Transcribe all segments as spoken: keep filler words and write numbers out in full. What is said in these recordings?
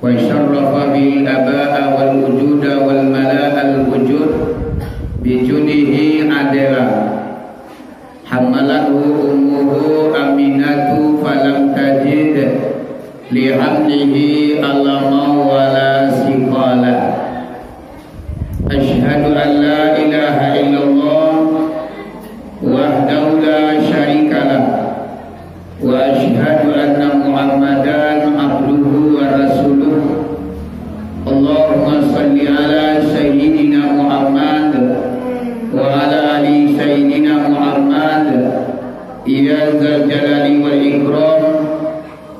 وشرف به الآباء والوجود والملأ الوجود بجوده عدلا. حملته أمه آمنة فلم تجد لحمله ألما ولا ثقالا. أشهد أن لا إله إلا الله وحده لا شريك له، وأشهد أن محمدا عبده ورسوله. اللهم صل على سيدنا محمد وعلى آل سيدنا محمد، يا ذا الجلال والإكرام.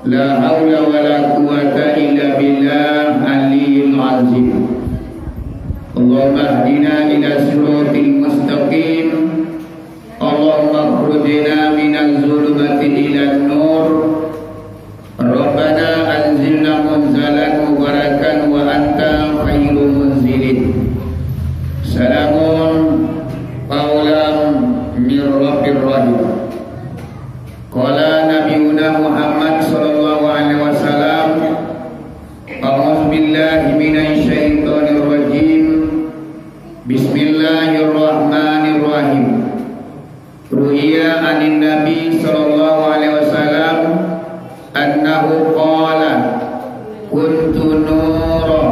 لا حول ولا قوة إلا بالله العلي العظيم. اللهم اهدنا إلى الصراط المستقيم. اللهم أخرجنا من الظلمات إلى النور. ربنا أنزلنا منزلا مباركا وأنت خير منزل. سلام قولا من رب رحيم. قال نبينا محمد صلى الله عليه وسلم، أعوذ بالله من الشيطان الرجيم. بسم الله الرحمن الرحيم. روي عن النبي صلى الله عليه وسلم أنه قال، كنت نورا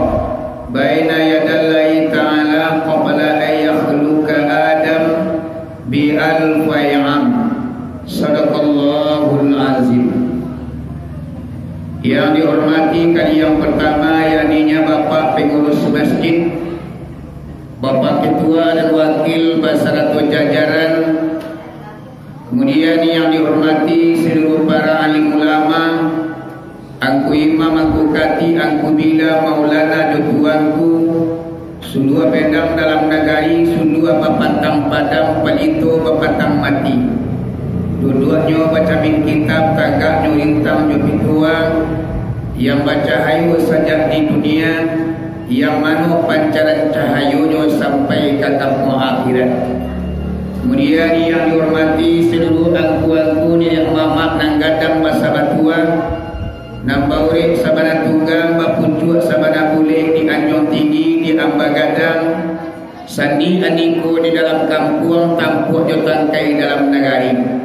بين يدي الله تعالى قبل أن يخلق آدم بألف عام. صدق الله العظيم. Yang dihormati kali yang pertama, yakninya Bapak Pengurus Masjid, Bapak Ketua dan Wakil basarato jajaran, kemudian yang dihormati seluruh para alim ulama, angku imam, angku kati, angku bila, maulana, jo tuanku, suluah bendang dalam nagari, suluah bapatang padang, palito bapatang mati. Duduaknyo bacamin kitab, tagaknyo rintang jo pituah, yang bacahayo sajak di dunia, yang mano pancaran cahayonyo sampai ka tampek akhirat. Kemudian yang dihormati seluruh angku-angku, niniak mamak nan gadang basa batua, nan baurek sabana tunggang, bapucuak sabana bulek, di anjuang tinggi, di amba gadang, sandi andiko di dalam kampuang, tampuak jo tangkai dalam nagari.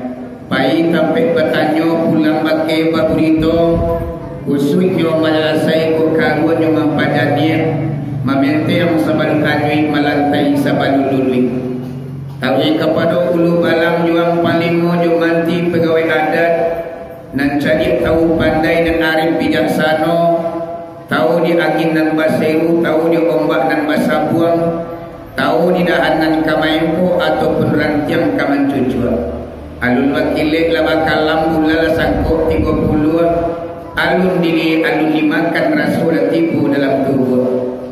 Pai tampek batanyo, pulang bakeh baburito, usuiknyo manyalasai, kok karuanyo mampajaniah, mamenteng sabalun anyuik, malantai sabalun luluih. Taruih kapado ulu balang, juang panglimo jo manti pagawai adat, nan cadiak tahu pandai, nan arif bijaksano, tahu di angin nan baseru, tahu di ombak nan basabuang, tahu di dahan nan ka maempok, ataupun rantiang ka mancucuak. Alun bakilek lah bakalam, bulan lah sangkok tigo puluah, alun diliek alun dimakan, raso lah tibo dalam tubuah.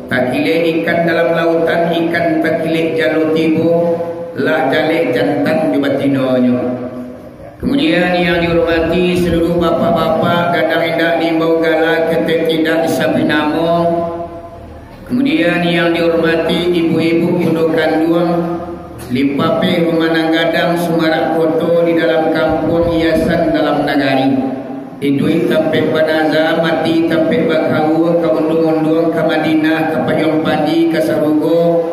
Takilek ikan dalam lautan, ikan takilek jalo tibo, lah jaleh jantan jo batinonyo. Kemudian yang dihormati seluruh bapak-bapak, gadang indak diimbau gala, ketek indak disabui namo. Kemudian yang dihormati ibu-ibu bundo kanduang, limpapeh rumah nan gadang, sumarak koto di dalam kampuang, hiasan dalam nagari. Iduik tampek banaza, mati tampek bakaua, ka unduang-unduang, ka Madinah, ka payuang padi, ka sarugo,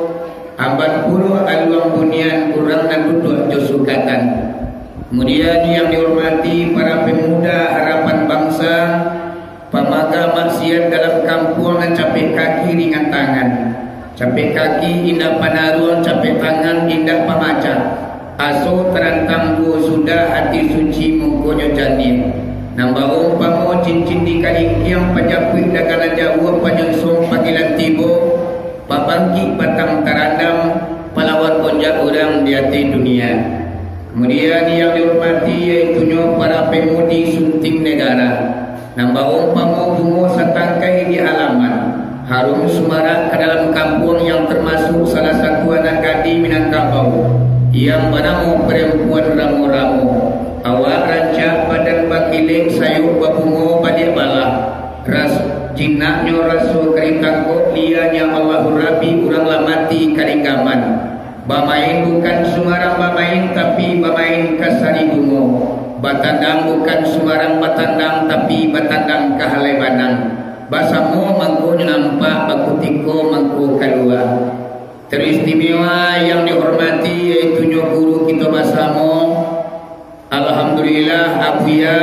amban puruak aluang bunian, urang nan duduak jo sukatan. Kemudian yang dihormati para pemuda harapan bangsa, pamaga maksiat dalam kampuang, nan capek kaki ringan tangan, capek kaki indak panaruang, capek tangan indak pamacah, aso tarantang duo sudah, hati suci mukonyo janiah. Nan baumpamo cincin di kalingkiang, pajapuik dagangan jauah, panyunsong panggilan tibo, pabangkik batang tarandam, palawan onjak urang di ateh dunia. Kemudian yang dihormati, yaitunyo para pemudi sunting negara, nan baumpamo bungo satangkai di halaman, harum sumarak ka dalam kampuang, yang termasuk salah satu anak gadih Minangkabau, yang banamo Perempuan Ramo-Ramo. Awak rancak, badan bakilek, sayok babungo baliak balah. Ras jinaknyo raso ka ditangkok, lianyo Allahu Rabbi, urang lah mati ka genggaman. Bamain bukan sumbarang bamain, tapi bamain ka sari bungo. Batandang bukan sumbarang batandang, tapi batandang ka halai banang. Basamo mangko nyo nampak, bakutiko mangko kalua. Teristimewa yang dihormati, yaitunyo guru kito basamo, alhamdulillah, Abuya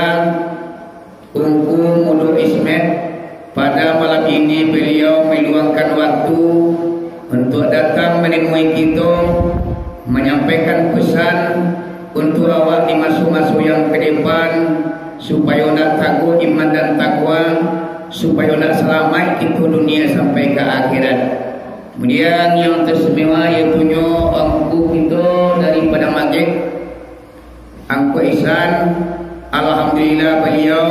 Ungku Mudo Ismet, pada malam ini beliau meluangkan waktu untuk datang menemui kito, menyampaikan pesan untuk awak di maso-maso yang ke depan, supayo nak taguah iman dan takwa, supayo nak salamaik kito dunia sampai ka akhirat. Kemudian yang teristimewa yaitunyo ungku kito dari Padang Magek, Angku Ihsan, alhamdulillah baliau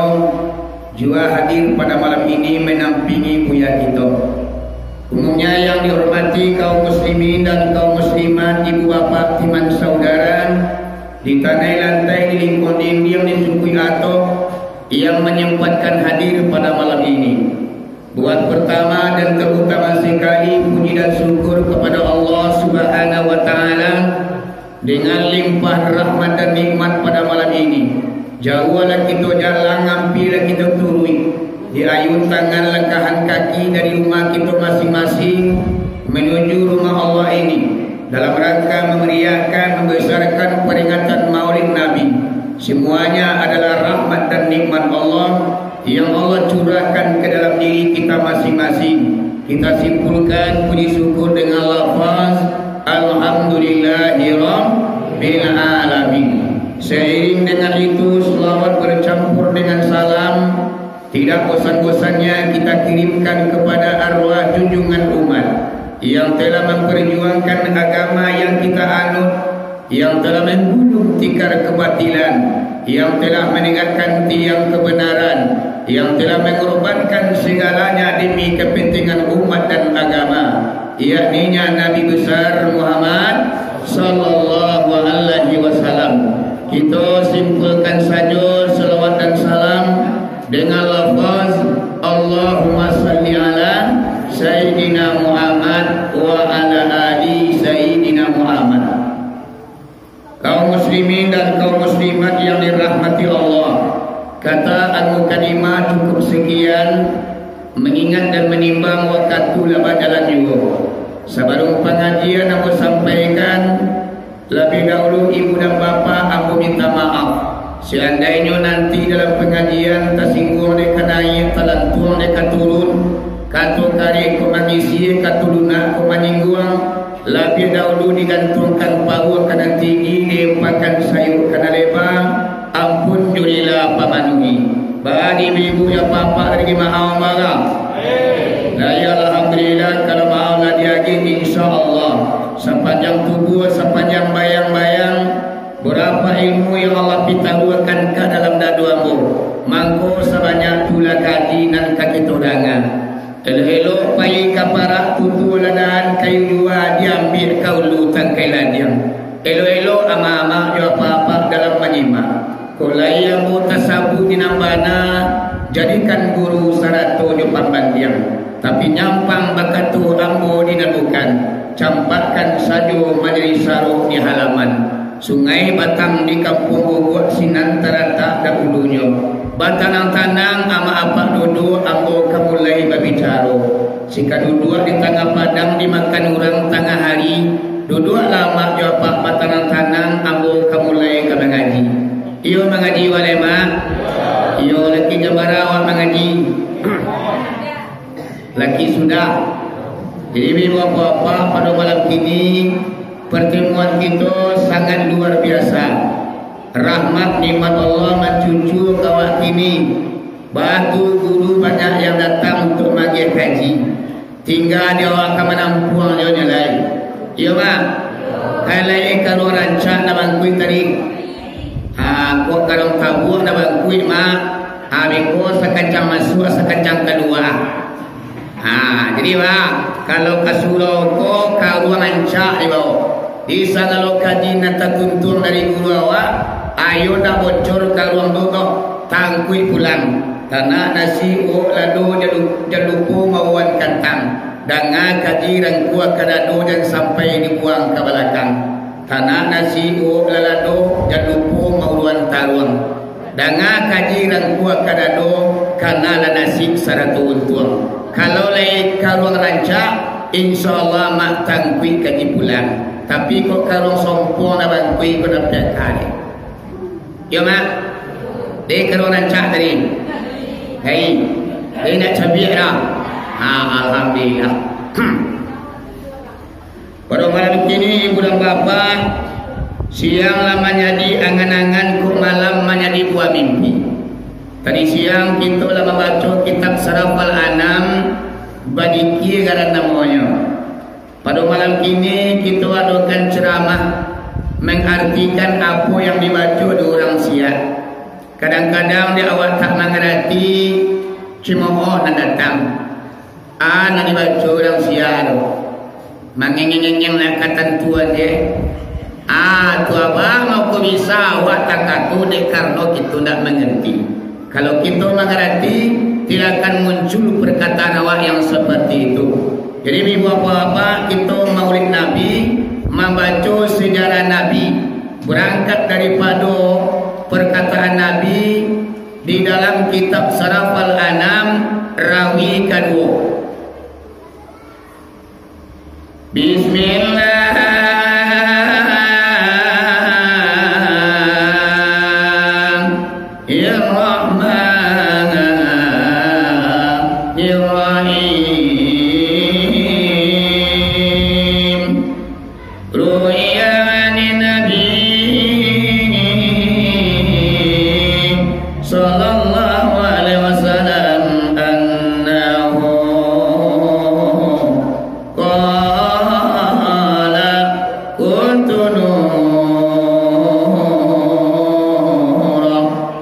jua hadir pada malam ini manampingi Buya kito. Umumnya yang dihormati kaum muslimin dan kaum muslimat, ibu bapak, timan saudara, di tanah lantai, di lingkuang dinding, di suku atok yang menyempatkan hadir pada malam ini. Buat pertama dan terutama sekali, puji dan syukur kepada Allah Subhanahu wa Ta'ala dengan limpah rahmat dan nikmat pada malam ini. Jauhlah kito jalang, ampilah kito turuik, diayun tangan langkahan kaki dari rumah kito masing-masing menuju rumah Allah ini, dalam rangka memeriahkan, membesarkan peringatan Maulid Nabi. Semuanya adalah rahmat dan nikmat Allah yang Allah curahkan ke dalam diri kita masing-masing. Kita simpulkan puji syukur dengan lafaz, "Alhamdulillahirabbil alamin." Seiring dengan itu, selawat bercampur dengan salam tidak bosan-bosannya kita kirimkan kepada arwah junjungan umat yang telah memperjuangkan agama yang kita anut, yang telah menggulung tikar kebatilan, yang telah menegakkan tiang kebenaran, yang telah mengorbankan segalanya demi kepentingan umat dan agama, yakninya Nabi Besar Muhammad sallallahu alaihi wasallam. Kito simpulkan sajo salawat dan salam dengan lafaz, "Allahumma salli ala Sayyidina Muhammad wa ala ali Sayyidina Muhammad." Kaum muslimin dan kaum muslimat yang dirahmati Allah, kata al-mukadimah cukup sekian, mengingat dan menimbang wakatu lah bajalan juo. Sabalum pangajian ambo sampaikan, labiah dahulu ibu dan bapak ambo minta maaf. Seandainyo nanti dalam pangajian tasingguang dek ka naiak, talantuang dek ka turun, kato kareh ko mangisi, kato lunak ko manyingguang, labiah dahulu digantuangkan pauah ka nan tinggi, diimpakan sayua ka nan leba, ampun jo rila pamanuhi. Baa ibu-ibu jo bapak dari maaf marah. Nah, ya, alhamdulillah, kalau maaf lah diagih, insya Allah, sapanjang tubuah, sapanjang bayang-bayang, berapa ilmu yang Allah pitaruahkan ka dalam dadu ambo, mangko sabanyak tu lah kaji nan ka kito danga. Elok-elok pai ka parak, tutualah dahan kayu juo, diambiak ka ulu tangkai ladiang. Elok-elok amak-amak jo apak-apak dalam manyimak. Kok lai ambo tasabuik di nan bana, jadikan guru sarato jo pambandiang. Tapi nyampang bakato ambo di nan bukan, campakkan sajo manjadi sarok di halaman. Sungai Batang di Kampuang Guguak sinan taratak dahulunyo. Batanang-tanang amak apak duduak, ambo ka mulai babicaro. Sika duduak di tangah padang dimakan urang tangah hari, duduaklah amak jo apak batanang-tanang, ambo ka mulai ka mangaji. Iyo mangaji wak lai, Mak? Iyo, laki jambara awak mangaji. Laki sudah. Jadi, ibu bapak, pada malam kini, pertemuan kito sangat luar biasa. Rahmat nikmat Allah mancucua ka awak kini. Batu guru banyak yang datang untuk magiah kaji. Tingga di awak ka manampuang jo nyo lai. Iyo, Mak? Kan lai karuang rancak nan bangkuik tadi. Ha, kok karuang tabuang nan bangkuik, Mak? Ha, beko sakancang masuak, sakancang kalua. Ha, jadi, Mak, kalau ka surau ko karuang rancak dibao. Di sagalo kaji nan tatuntuang dari guru awak, ayo ndak bocor karuang tu doh, tangkuik pulang. Tanak nasi uwok lado, jan lu-, jan lupo mauruan kantang. Danga kaji rangkuah ka dado, jan sampai dibuang ka balakang. Tanak nasi uwok lah lado, jan lupo mauruan taruang. Danga kaji rangkua kadado, kanalah nasib sarato untuang. Kalau lai karuang rancak, insya Allah mak tangkuik kaji pulang. Tapi kok karuang sompuang dah bangkuik, kok dah piak kali. Yo, Mak? Dek karuang rancak tadi. Hei, dek nak cabiak dah. Ha, alhamdulillah. Pado malam kini, ibu dan bapak, siang lah manjadi angan-angan, kok malam manjadi buah mimpi. Tadi siang kito lah mambaco kitab Sarafal Anam, Badikia Ngaran Namonyo. Pado malam kini, kito adokan ceramah mangartikan apo yang dibaco dek urang siak. Kadang-kadang dek awak tak mangarati, cemooh nan datang. Ah, nan dibaco urang siak tu. Mangengeng-ngengeng nak katantuan je. Ah, tu abah mako bisa awak takato dek karano kito ndak mangarati. Kalau kito mangarati, tidak akan muncul perkataan awak yang seperti itu. Jadi, ibu bapak-bapak, kito maulid Nabi, mambaco sejarah Nabi, berangkat daripado perkataan Nabi di dalam kitab Sarafal Anam, rawi kaduo. Bismillahirrahmanirrahim. Ruwiya anin Nabi sallallahu alaihi wasallam annahu qala, "Kuntu nuran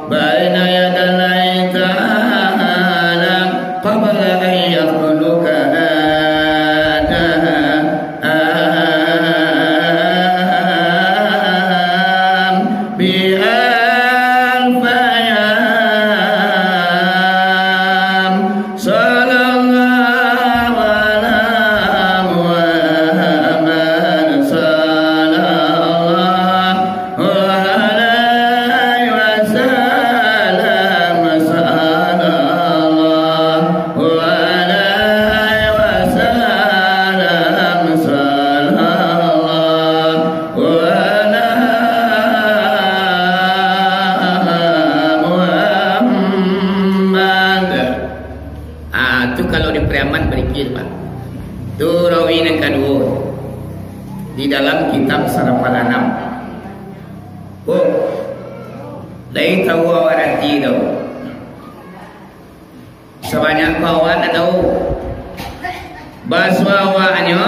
baina yadallahi ta'ala qabla an yakhluqa Adam." Bi alfi ayyam. Sallallahu ala Muhammad, sallallahu alaihi wasallam, sallallahu alaihi wasallam, sallallahu ala Muhammad. Ah, tu kalau di Pariaman barikir, Pak. Tu rawi nan kaduo di dalam kitab Sarafal Anam. Oh, lai tahu awak arati tu. Sabanyak ko awak ndak tahu. Baso awaknyo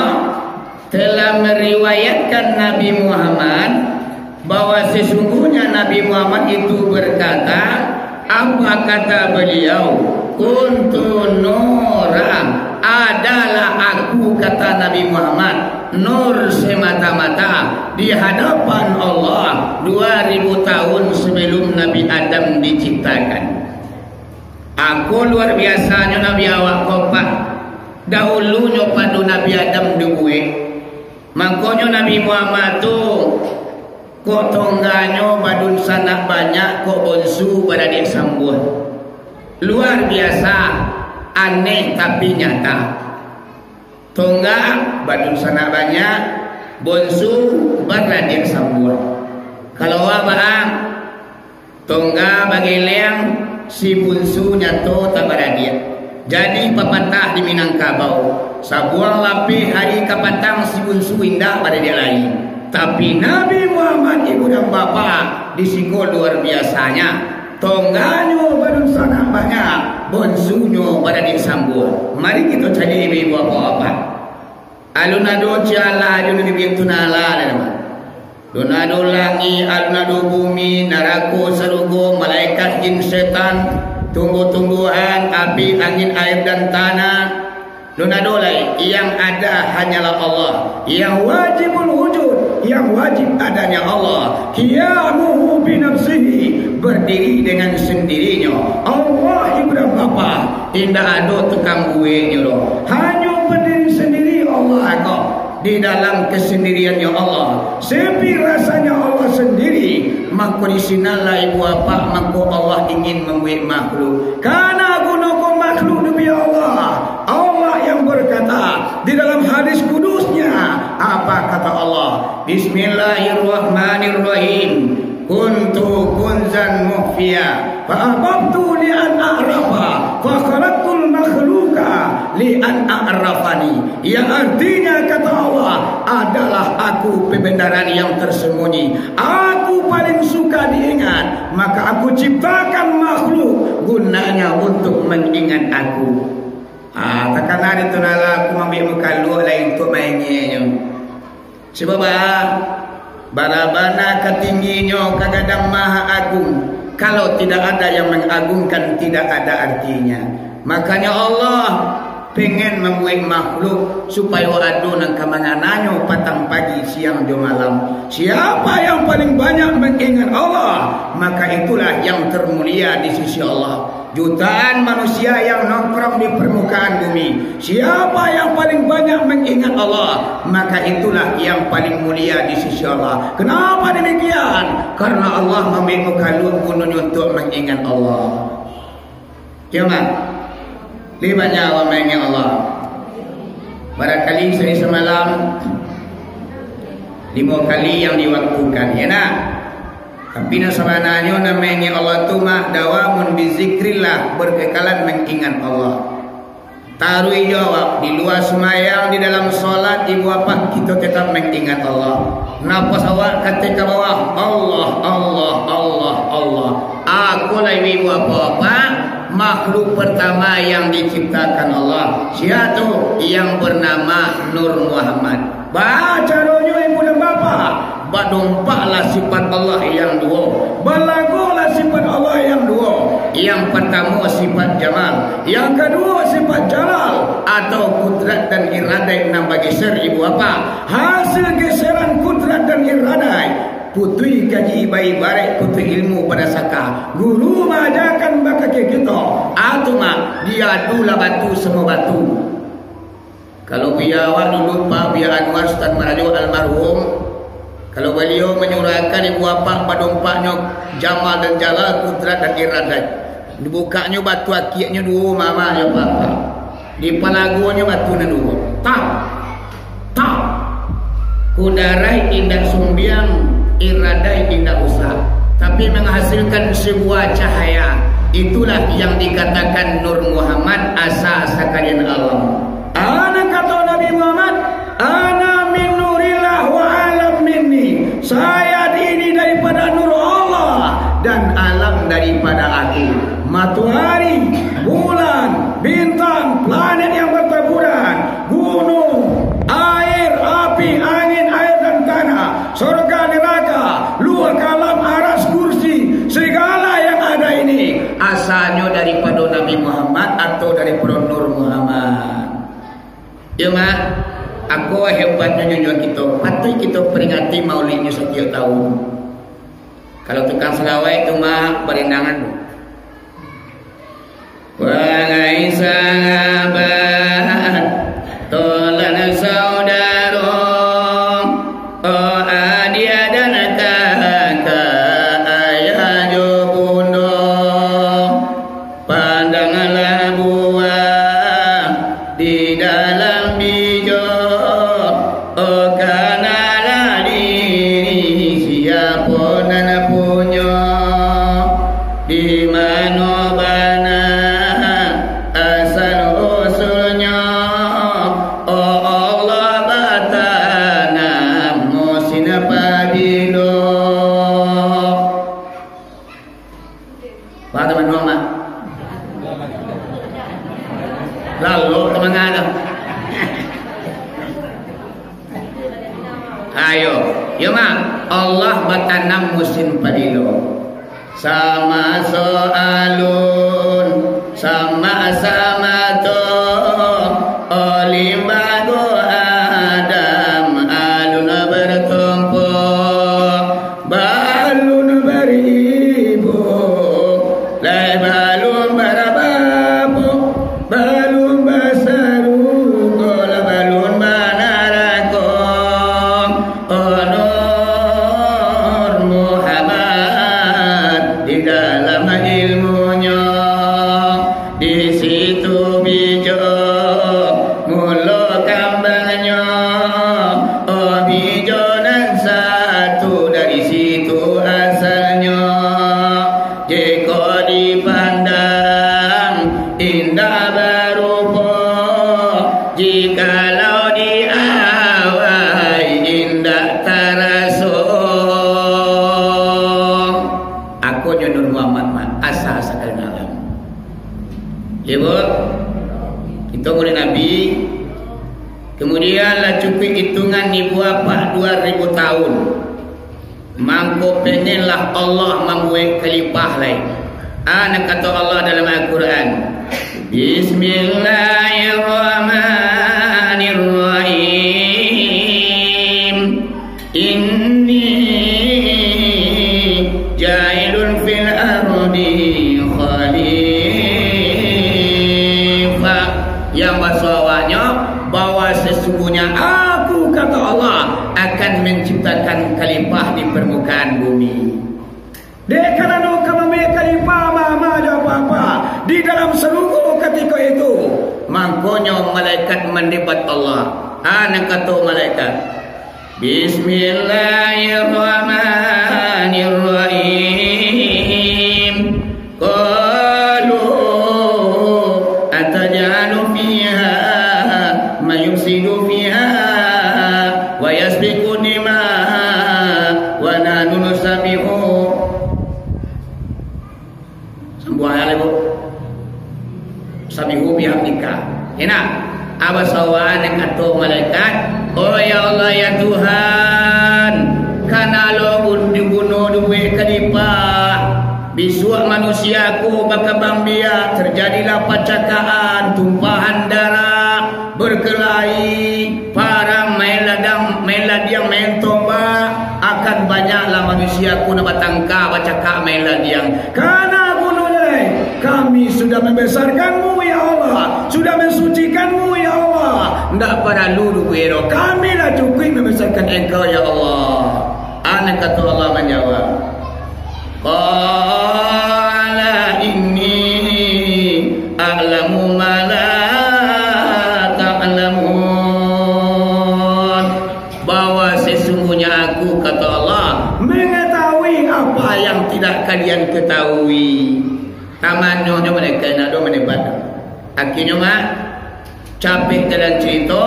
telah meriwayatkan Nabi Muhammad, bahwa sesungguhnya Nabi Muhammad itu berkata, apa kata beliau? "Kuntu nura, adalah aku," kata Nabi Muhammad, "nur semata-mata di hadapan Allah dua ribu tahun sebelum Nabi Adam diciptakan." Ako luar biasanyo Nabi awak ko, Pak. Dahulunyo pado Nabi Adam dibuek. Mangkonyo Nabi Muhammad tu, kok tongganyo badunsanak banyak, kok bonsu baradiak sambuah. Luar biasa, aneh tapi nyata. Tongga badunsanak banyak, bonsu baradiak sambuah. Kalau awak baa, tongga bageleng, si bonsu nyato tak baradiak. Jadi papatah di Minangkabau, sabuang lapeh ari ka patang si bonsu indak baradiak lai. Tapi Nabi Muhammad ibu dan bapa di siko luar biasanya. Tongganyo badunsanak banyak, bonsunyo baradiak sambuah. Mari kito caliak ibu-ibu bapak-bapak. Alun ado ciala jo nan dibiak tu nala lai, Pak. Alun ado langik, alun ado bumi, narako, sarugo, malaikat, jin, setan, tumbuh-tumbuhan, api, angin, air, dan tanah. Alun ado lai, yang ada hanyalah Allah, yang wajibul wujud, yang wajib adanya Allah. Qiyamuhu binafsihi, berdiri dengan sendirinya. Allah ibu dan bapa, indak ado tukang bueknyo doh. Hanyo berdiri sendiri Allah ko. Di dalam kesendiriannya Allah, sepi rasanya Allah sendiri. Mangko di sinanlah ibu apak, mangko Allah ingin mambuek makhluk. Kana guno ko makhluk demi Allah. Allah yang berkata di dalam hadis kudusnya, apa kata Allah? Bismillahirrahmanirrahim. Kuntu kunzan mukhfiya, fa ahbabtu li an a'rafa, fa khalaqtul makhluqa li an a'rafani. Yang artinya, kata Allah, adalah aku pembenaran yang tersembunyi. Aku paling suka diingat, maka aku ciptakan makhluk gunanya untuk mengingat aku. Ah, takana di tu nala aku mambiak mukaluak lai untuak maengeknyo. Sebab baa? Bara bana ka tingginyo ka gadang maha agung, kalau tidak ada yang mengagungkan, tidak ada artinya. Makanya Allah pengen mambuek makhluk supayo ado nan ka mangananyo patang pagi, siang jo malam. Siapa yang paling banyak mengingat Allah, maka itulah yang termulia di sisi Allah. Jutaan manusia yang nongkrong di permukaan bumi, siapa yang paling banyak mengingat Allah, maka itulah yang paling mulia di sisi Allah. Kenapa demikian? Karena Allah mambuek mukaluak gunonyo untuk mengingat Allah. Yo, Mak? Lai banyak awak maengek Allah? Barangkali sahari samalam limo kali yang diwaktukan, ya nak? Tapi nan sabananyo nan maengek Allah tu, Mak, dawamun bizikrillah, berkekalan mengingat Allah. Taruih jo awak, di lua sumayang, di dalam solat, ibu apak, kito tetap mengingat Allah. Napas awak katek ka bawah, Allah, Allah, Allah, Allah. Ako lai ibu apak, makhluk pertama yang diciptakan Allah. Sia tu? Yang bernama Nur Muhammad. Baa caronyo ibu dan bapak? Badompaklah sifat Allah yang duo, balagolah sifat Allah yang duo. Yang partamo sifat jamal, yang kaduo sifat jalal, atau kudrat dan iradaik nan bageser ibu apak. Hasil geseran kudrat dan iradaik, putuih kaji baibarat putuih ilmu pada saka. Guru maajakan bakake kito, atu mak, diadulah batu samo batu. Kalau buya awak dulu, Pak Buya Anwar Sutan Marajo almarhum, kalau baliau manyurahkan ibu apak badompaknyo jamal dan jalal, kudrat dan iradaik. Dibukaknyo batu akiaknyo duo mama jo papa. Dipalagonyo batu nan duo. Tak. Tak. Kudaraik indak sumbiang, iradaik indak usah. Tapi menghasilkan sebuah cahaya. Itulah yang dikatakan Nur Muhammad asa sakalian alam. Ana kato Nabi Muhammad, "Ana min nurillah wa alam minni." Saya ini daripada nur Allah dan alam daripada aku. Matahari, bulan, bintang, planet yang bertaburan, gunung, air, api, angin, air dan tanah, sorga, neraka, luh, kalam, aras, kursi, segala yang ada ini asalnyo daripada Nabi Muhammad atau daripada Nur Muhammad. Yo, Mak, ako hebatnyo nyonya kito, patuik kito peringati maulidnyo satiok tahun. Kalau tukang salawaik tu, Mak, barindangan. Wahai sahabat, tolan saudaro, oh adia dan kakak, ayah jo bundo, pandanglah buah di dalam bijo, oh kanalah diri, siapo nan punyo, di mano bana asal usulnyo, oh Allah batanam musin pabilo. Wah, teman-teman, Mak. Lalu, teman ada. Ayo, yo, Mak. Allah batanam musin pabilo. Samaso alun, sama-sama to, oh limbago Adam, alun bertumpuk. Balun baribu, lai balun barababu, balun basarugo, lah balun banarako. Oh Nur Muhammad, Jikalau di awai indak taraso. Akonyo Nur Muhammad mah, asa-asa kalangan alam. Iyo, Bu? Kito murid Nabi. Kemudian lah cukuik itungan ibu apak dua ribu tahun. Mangko pengenlah Allah mambuek kalipah lai. A, nan kato Allah dalam Al-Quran, "Bismillahirrahmanirrahim. Inni ja'ilun fil ardi khalifah." Yang baso awaknyo, bahwa sesungguhnya Aku, kato Allah, akan menciptakan khalifah di permukaan bumi. Dek karano ka mambuek khalifah mama jo papa di dalam sarugo katiko itu, mangkonyo malaikat mandebat Allah. A, nan kato malaikat, "Bismillahirrahmanirrahim." Qalu ataj'alu fiha man yufsidu fiha wa yasfiku dima wa nahnu nusabbihu. Sambuang lai, Bu. Sabihu bihamdika. Ina, abasawaan yang kato malaikat, "Oh ya Allah, ya Tuhan, kana lo dibunuh dubuik kalipah. Bisuak manusia ko bakabang biak, terjadilah pacakaan, tumpahan darah, berkelahi, parang, main ladang, main ladiang, main tombak, akan banyaklah manusia ko nan batangka, bacakak, main ladiang. Kana gunonyo lai? Kami sudah membesarkan-Mu, ya Allah, sudah mensucikan-Mu, ya Allah. Ndak paralu dubuik doh. Kami lah cukuik membesarkan Engkau, ya Allah." A, nan kato Allah manjawab, "Qala inni a'lamu ma la ta'lamun." Bahwa sesungguhnya Aku, kato Allah, mengetahui apa yang tidak kalian ketahui. Tamannyo nyo malaikat, ndak ado mandebat. Akhirnyo, Mak, capek dalam carito,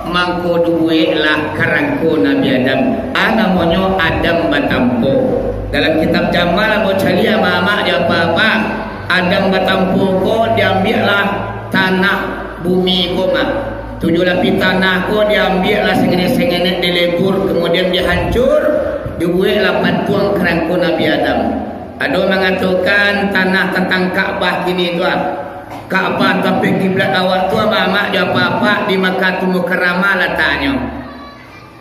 mangko dubuiklah karangko Nabi Adam. A, namonyo Adam Batampo. Dalam kitab Jamal, ambo caliak, Mak, jo apak-apak, Adam Batampo ko diambiaklah tanah bumi ko, Mak. Tujuah lapih tanah ko diambiaklah sengenek-sengenek, dilebur, kemudian dihancur, dibueklah patuang karangko Nabi Adam. Ado mangatokan tanah tantang Ka'bah kini tu, ah. Ka'bah tampek kiblat awak tu, amak-amak jo apak-apak, di Makkah Mukarramah lataknyo.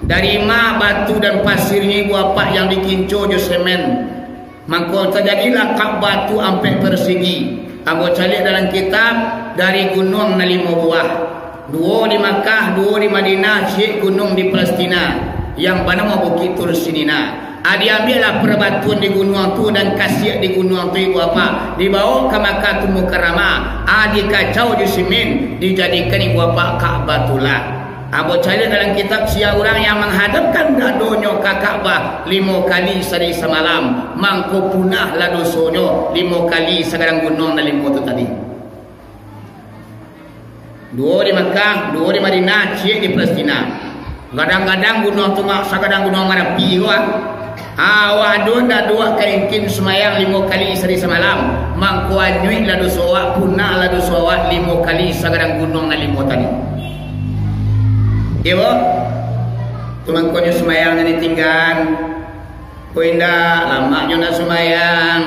Dari ma batu dan pasirnyo ibu apak yang dikinco jo semen. Mangko tajadilah Ka'bah tu ampek parsigi. Ambo caliak dalam kitab, dari gunuang nan limo buah. Duo di Makkah, duo di Madinah, ciek gunuang di Palestina, yang banamo Bukik Tur Sinina. A, diambiaklah perbatuan di gunuang tu dan kasiak di gunuang tu, ibu apak, dibaok ka Makkah Mukarramah. A, dikacau jo simin, dijadikan ibu apak Ka'batullah. Ambo caliak dalam kitab, sia urang yang manghadapkan dadonyo ka Ka'bah limo kali sahari samalam, mangko punahlah dosonyo limo kali sagadang gunuang nan limo tu tadi. Duo di Makkah, duo di Madinah, ciek di Palestina. Gadang-gadang gunuang tu, Mak, sagadang gunuang Marapi ko, ah. Awak ado ndak duo ka ingkin sumayang limo kali sahari samalam, mangko anyuiklah doso awak, punahlah doso awak limo kali sagadang gunuang nan limo tadi. Iyo, Bo? Tu mangkonyo sumayang nan ditinggaan. Ko indak, lamaknyo nak sumayang.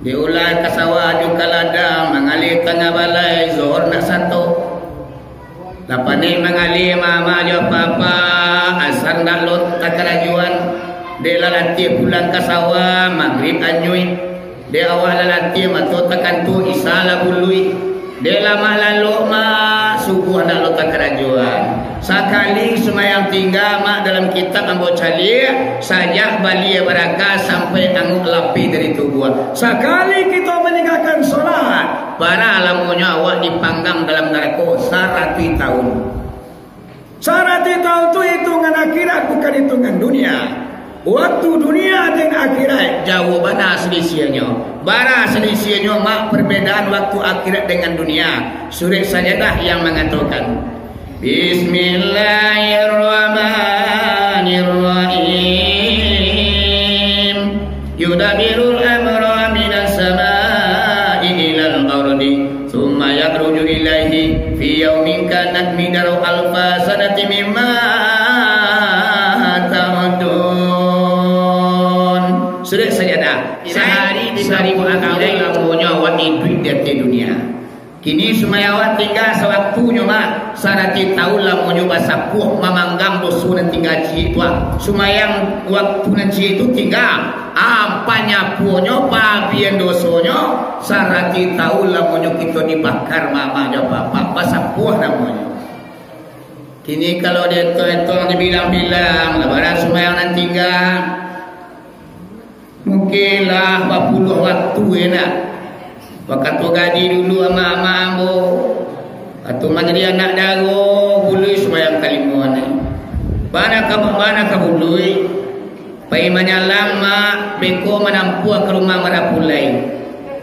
Diulah ka sawah jo ka ladang, mangalih tangah balai, Zohor nak sato. Lah panek mangalih, amak-amak jo apak-apak, Asar ndak lo takarajoan. Dek lah latiah pulang ka sawah, Magrib anyuik. Dek awak lah latiah, mato takantuak, Isa lah buluik. Dek lamak lalok, Mak, Subuah ndak lo takarajoan. Sakali sumayang tingga, Mak, dalam kitab ambo caliak, sajak balia barakah sampai anguak lapeh dari tubuah. Sakali kito maninggakan solat, bara lamonyo awak dipanggang dalam narako saratuih tahun. Saratuih tahun tu itungan akhirat, bukan itungan dunia. Waktu dunia dengan akhirat jauah bana salisiahnyo. Bara salisiahnyo, Mak, perbedaan waktu akhirat dengan dunia? Surek Sajadah yang mangatokan, Bismillahirrahmanirrahim. Yudabbirul amra minas sama'i ilal ardi, tsumma yakhruju ilaihi fi yaumin kana miqdaruhu alfa sanatin mimma ta'uddun. Sudah sajadah. Sahari di saribu akhirat lamonyo awak iduik di ateh dunia. Kini sumbayang awak tingga sawaktunyo, Mak. Saratuih taun lamonyo basapuah mamanggang doso nan tingga ciek tu, ah. Sumbayang waktu nan ciek tu tingga, ah, panyapuahnyo, paabian dosonyo, saratuih taun lamonyo kito dibakar mamak jo bapak, basapuah namonyo. Kini kalau dietong-etong, dibilang-bilang, lah bara sumbayang nan tingga. Mungkin lah bapuluah waktu, yo ndak? Wakatu gadih dulu amak-amak ambo, wakatu manjadi anak daro, buluih sumbayang kalimo ni. Bana ka, bana ka buluih, pai manyalang, Mak, beko manampuah ka rumah marapulai.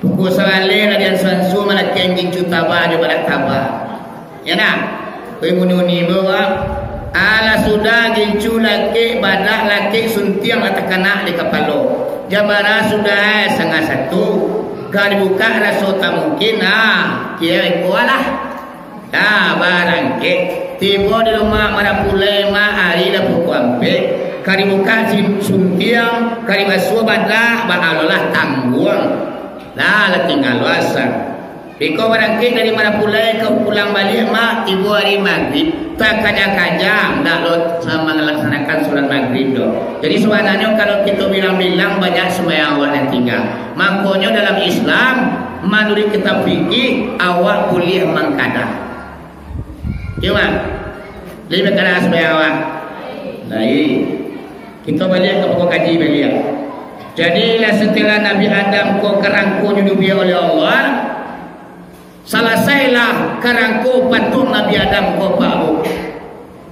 Pukua sabaleh lah di ansu-ansu malakeh gincu taba jo badak taba. Yo ndak? Weh, muni-muni ambo, ah. Alah sudah gincu lakek, badak lakek, suntiang lah takana di kapalo. Jam bara sudah, eh, satangah satu. Ka dibukak raso tak mungkin, ah, kiro iko lah. Dah barangkek. Tibo di rumah marapulai, Mak, ari lah pukua ampek. Ka dibukak si-, suntiang, ka dibasuah badak, ba-, alolah tangguang. Lah, lah tingga lo asa. Beko barangkek dari marapulai ka pulang baliak, Mak, tibo ari magrib, takajang-kajang, ndak lo sa-, malaksanakan solat magrib doh. Jadi, sabananyo, kalau kito bilang-bilang, banyak sumbayang awak nan tingga. Makonyo, dalam Islam, manuruik kitab fikih, awak buliah mangkada. Iyo, Mak? Buliah mangkada sumbayang awak? Baik. Kito baliak ka pokok kaji baliak. Jadi, lah satilah Nabi Adam ko karangkonyo diubiak oleh Allah, salasailah karangko patuang Nabi Adam ko, Pak Bu,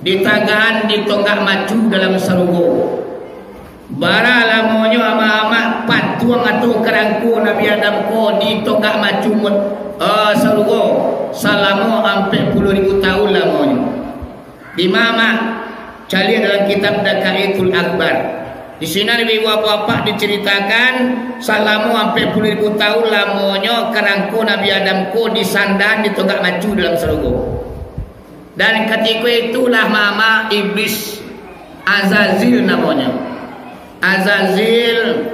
ditagaan di tonggak macu dalam sarugo. Bara lamonyo amak-amak patuang atau karangko Nabi Adam ko di tonggak macu mut-, eh, sarugo? Salamo ampek puluah ribu taun lamonyo. Di ma, Mak? Caliak dalam kitab Daqaiqul Akhbar. Di sinan, ibu-ibu, bapak-bapak, dicaritakan, salamo ampek puluah ribu taun lamonyo karangko Nabi Adam ko disandaan di tonggak macu dalam sarugo. Dan katiko itulah, Mak, Iblis, Azazil namonyo. Azazil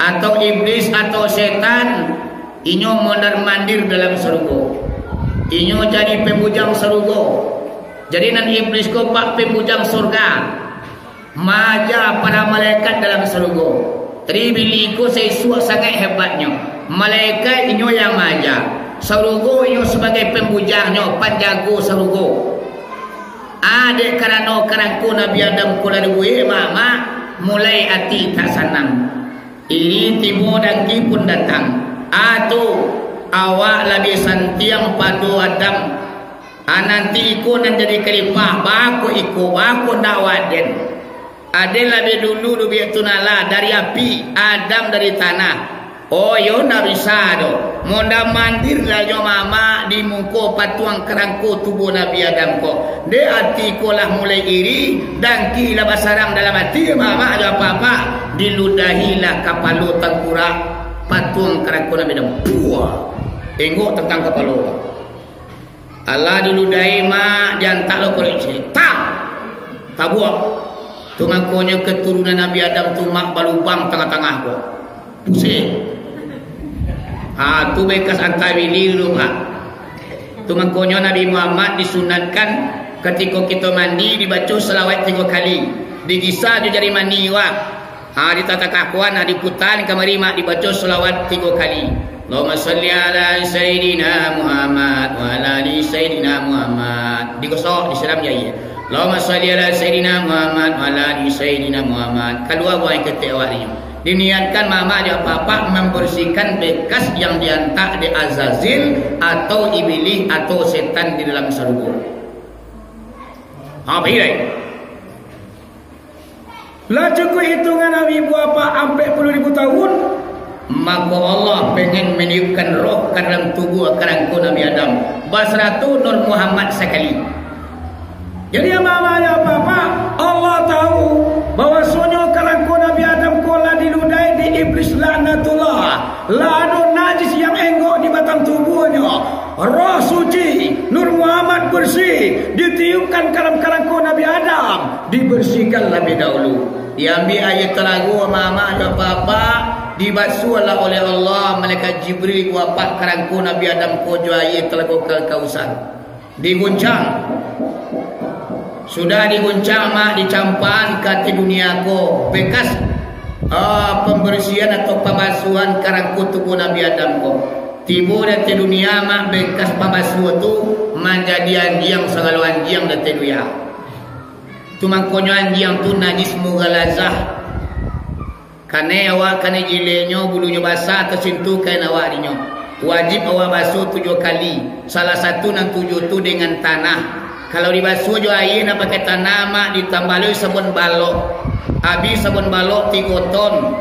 atau iblis atau setan, inyo mondar-mandir dalam sarugo. Inyo jadi pambujang sarugo. Jadi, nan iblis ko, Pak, pambujang surga. Maaja para malaikat dalam sarugo. Jadi, iblis ko saisuak sangaik hebatnyo. Malaikat inyo yang maaja. Sarugo inyo sabagai pambujangnyo, panjago sarugo. Ah, dek karano karangko Nabi Adam ko lah dibuek, Mak, Mak, mulai ati tak sanang. Iri tibo dangki pun datang. Ah, tu, awak labiah santiang pado Adam. Ah, nanti iko nan jadi kalipah, bako iko, bako ndak waden. Aden labiah dulu dubiak tu nala dari api, Adam dari tanah. Oh, iyo, ndak bisa doh. Mondar-mandir lah jo mamak di muko patuang karangko tubuah Nabi Adam ko. Dek ati ko lah mulai iri, dangki lah basarang dalam ati mamak jo apak-apak. Diludahilah kapalo tangkurak patuang karangko Nabi Adam. Puah! Enggok tantang kapalo tu. Alah diludahi, Mak, diantak lo korek ciliak. Tak! Tabuak. Tu makonyo keturunan Nabi Adam tu, Mak, balubang tangah-tangah ko. Pusing. Ha, tu bekas antai bini dulu, Mak. Tu makonyo Nabi Muhammad disunatkan katiko kito mandi dibaco salawat tigo kali. Digisa jo jari mani, wah. Ha, ditatakakuan, ha, diputan kamari, Mak, dibaco salawat tigo kali. Allahumma shalli ala Sayyidina Muhammad wa ala ali Sayyidina Muhammad. Digosok, disiram jari. Allahumma shalli ala Sayyidina Muhammad wa ala ali Sayyidina Muhammad. Kalua buang ketek awak ni. Diniatkan mamak jo apak-apak mambersihkan bekas yang diantak dek Azazil atau Iblis atau setan di dalam sarugo. Ha, baik, baik. Lah cukuik itungan Nabi buah apak ampek puluah ribu tahun, mako Allah pengen meniupkan roh ka dalam tubuah karangko Nabi Adam, basarato Nur Muhammad sakali. Jadi, amak-amak jo apak-apak, Allah tahu bahwasonyo karangko Nabi Adam ko lah diludahi di Iblis laknatullah. Lah ado najis yang enggok di batang tubuahnyo. Roh suci, Nur Muhammad bersih, ditiupkan ka dalam karangko Nabi Adam, dibersihkan labiah dahulu. Diambiak aia talago, amak-amak jo apak-apak, dibasuahlah oleh Allah, malaikat Jibril, ibu apak, karangko Nabi Adam ko jo aia talago Kal-, Kausar. Diguncang. Sudah diguncang, mak, dicampaan ka ateh dunia ko, bekas, ah, pambarasiahan atau pambasuahan karangko tubuah Nabi Adam ko. Tibo di ateh dunia, mak, bekas pambasuah tu manjadi anjiang sagalo anjiang di ateh dunia. Tu mangkonyo anjiang tu najis mughalazah. Kanai awak kanai jilehnyo, bulunyo basah, tasintuah kain awak dinyo. Wajib awak basuah tujuah kali. Salah satu nan tujuah tu dengan tanah. Kalau dibasuah jo aia nan pakai tanah, mak, ditambah lo sabun balok. Abih sabun balok tigo ton.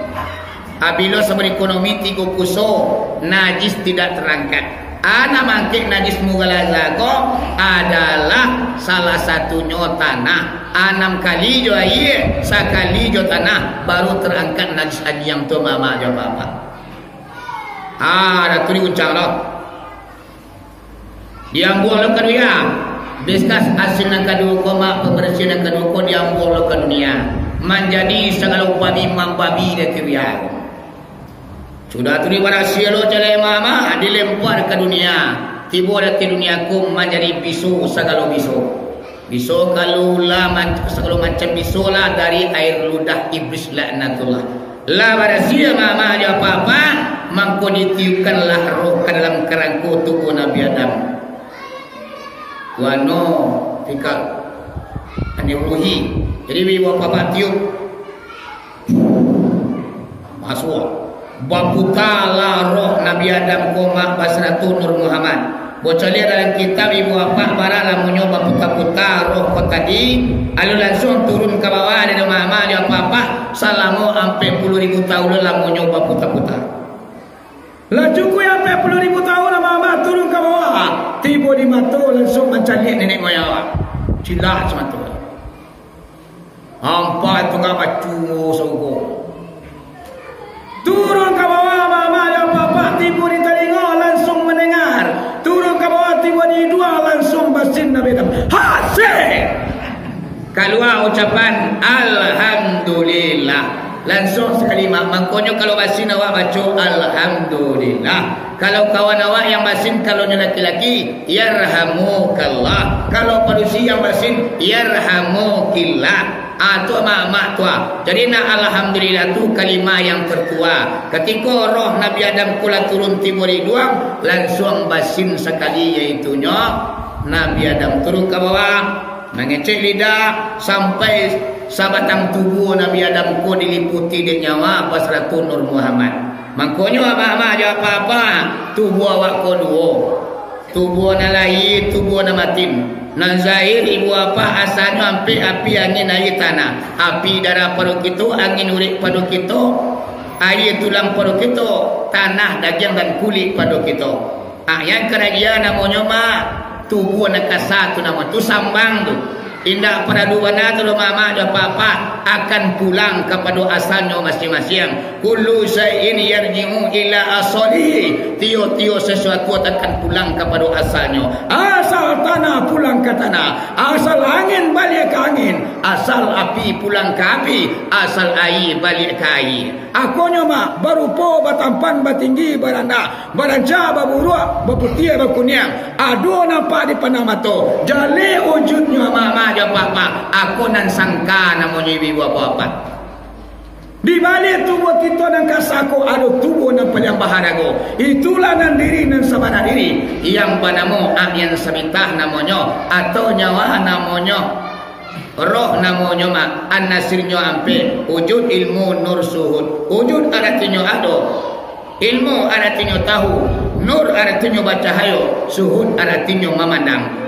Abih lo sabun ekonomi tigo puso. Najis tidak terangkat. A nan maangkek najis mughalazah ko adalah salah satunyo tanah. Anam kali jo aia, sakali jo tanah, baru tarangkat najis anjiang tu, amak-amak jo apak-apak. Ah, dah tu diguncang lo. Diambuang lo ka dunia. Bekas asin nan kaduo ko, mak, pambarasiahan nan kaduo ko diambuang lo ka dunia. Manjadi sagalo babi mambabi di ateh dunia. Sudah tu dibarasiah lo calek, amak-amak, dilempar ka dunia. Tibo di ateh dunia ko manjadi biso sagalo biso. Biso kalu lah man-, sagalo macam biso lah dari aia ludah Iblis laknatullah. Lah barasiah, amak-amak jo apak-apak, mangko ditiupkanlah roh ka dalam karangko tubuah Nabi Adam. Wano fikal ani ruhi. Jadi, ibu apak-apak tiup. Masuak. Baputalah roh Nabi Adam ko, mak, basaratu Nur Muhammad. Bocaliak dalam kitab ibu apak, bara lamonyo baputa-puta roh ko tadi, lalu lansuang turun ka bawah dari amak-amak jo apak-apak, salamo ampek puluah ribu taun lamonyo baputa-puta. Lah cukuik ampek puluah ribu taun amak-amak turun ka bawah, tibo di mato lansuang mancaliak nenek moyang awak. Cilak samato. Ampai tungga bacungo saugo. Turun ka bawah, amak-amak jo apak-apak, tibo di talingo, lansuang mandanga. Turun ka bawah, tibo di iduang, lansuang basin Nabi Adam. Hasil! Kalua ucapan, "Alhamdulillah." Lansuang sakali, mak. Mangkonyo, kalau basin awak baco, "Alhamdulillah." Kalau kawan awak yang basin, kalau nyo laki-laki, "Yarhamukallah." Kalau padusi yang basin, "Yarhamukillah." Ah, tu amak-amak tu, ah. Jadi, nak alhamdulillah tu kalimah yang tertua. Katiko roh Nabi Adam ko lah turun tibo di iduang, lansuang basin sakali, yaitunyo Nabi Adam turun ka bawah, mangecek lidah, sampai sabatang tubuah Nabi Adam ko diliputi dek nyawa, basaratu Nur Muhammad. Mangkonyo, amak-amak jo apak-apak, tubuah awak ko duo. Tubuah nan lahia, tubuah nan batin. Nan zahir, ibu apak, asanyo ampek api, angin, aia, tanah. Api darah pado kito, angin urek pado kito, aia tulang pado kito, tanah dagiang dan kulik pado kito. Ah, yang karajaan namonyo, mak, tubuah nan kasa tu namo tu sambang tu. Indak paralu bana tu lo, amak-amak jo apak-apak, akan pulang kapado asalnyo masing-masing. Kullu syai'in yarji'u ila asalihi. Tiok-tiok sasuatu akan pulang kapado asalnyo. Asal tanah pulang ka tanah, asal angin baliak ka angin, asal api pulang ka api, asal aia baliak ka aia. Akonyo, mak, barupo, batampan, batinggi, barandah, barancak, baburuak, baputiah, bakuniang, ado nampak dipandang mato, jaleh wujudnyo, amak-amak jo apak-apak, ako nan sangka namonyo ibu-ibu apak-apak. Di baliak tubuah kito nan kasa ko ado tubuah nan paliang baharago. Itulah nan diri nan sabana diri, yang banamo Ayan Sabitah namonyo, atau nyawa namonyo. Roh namonyo, mak, an-nasirnyo ampek, wujud, ilmu, nur, suhud. Wujud aratinyo ado, ilmu aratinyo tahu, nur aratinyo bacahayo, suhud aratinyo mamandang.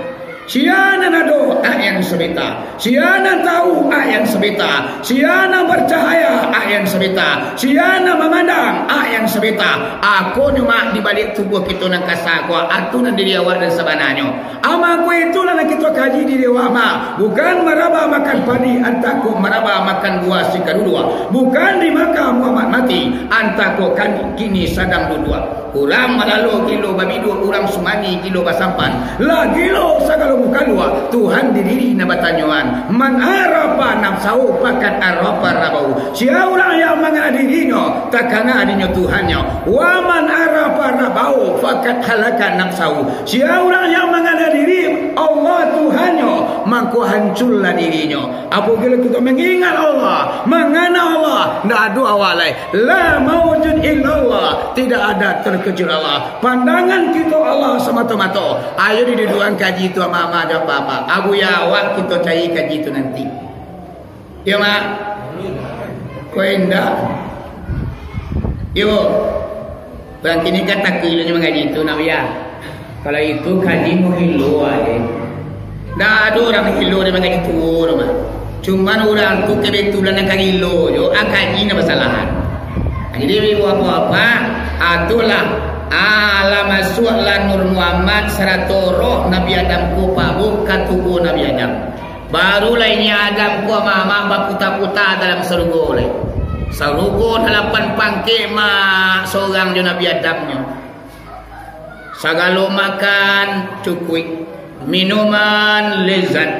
Sia nan ado, Ayan Sabitah. Sia nan tahu, Ayan Sabitah. Sia nan bacahaya, Ayan Sabitah. Sia nan mamandang, Ayan Sabitah. Akonyo, mak, di baliak tubuah kito nan kasa ko, atu nan diri awak nan sabananyo. Amak ko itulah nan kito Kaji di dewa ma, bukan maraba makan padi, antah ko maraba makan buah si kadudua. Bukan di Makkah Muhammad mati, antah ko kami kini sadang duduak. Urang malalo gilo babiduak, urang sumani gilo basampan. Lah gilo sagalo mukalua, Tuhan di diri nan batanyoan. Man arafa nafsahu faqad arafa rabbahu. Sia urang yang mangana dirinyo, takana dinyo Tuhannyo. Wa man arafa rabbahu faqad halaka nafsahu. Sia urang yang mangana diri Allah Tuhannyo, mangko hancurlah dirinyo. Apabila kita mengingat Allah, mangana Allah, ndak ado awak lai. La maujud illallah, tidak ada terkecuali Allah. Pandangan kita Allah semata-mata. Ayo didudukan kaji tu ama-ama jo apa-apa. Abu ya awak kita cari kaji tu nanti. Yo, Mak? Ko indak? Yo. Urang kini kan takuik lo mangaji tu, nak yo. Kalau itu kaji mah hilo aja. Ndak ado urang hilo di mangaji tu, Mak. Cuman urang tu kebetulan nan ka hilo jo, ah, kaji nan basalahan. Jadi, ibu bapak-bapak, ah, itulah, ah, lah masuaklah Nur Muhammad sarato roh Nabi Adam ko pabuh ka tubuah Nabi Adam. Barulah inyo Adam ko ama-ama baputa-puta dalam sarugo lai. Sarugo dalapan pangkek ma sorang jo Nabi Adamnyo. Sagalo makan cukuik, minuman lezat,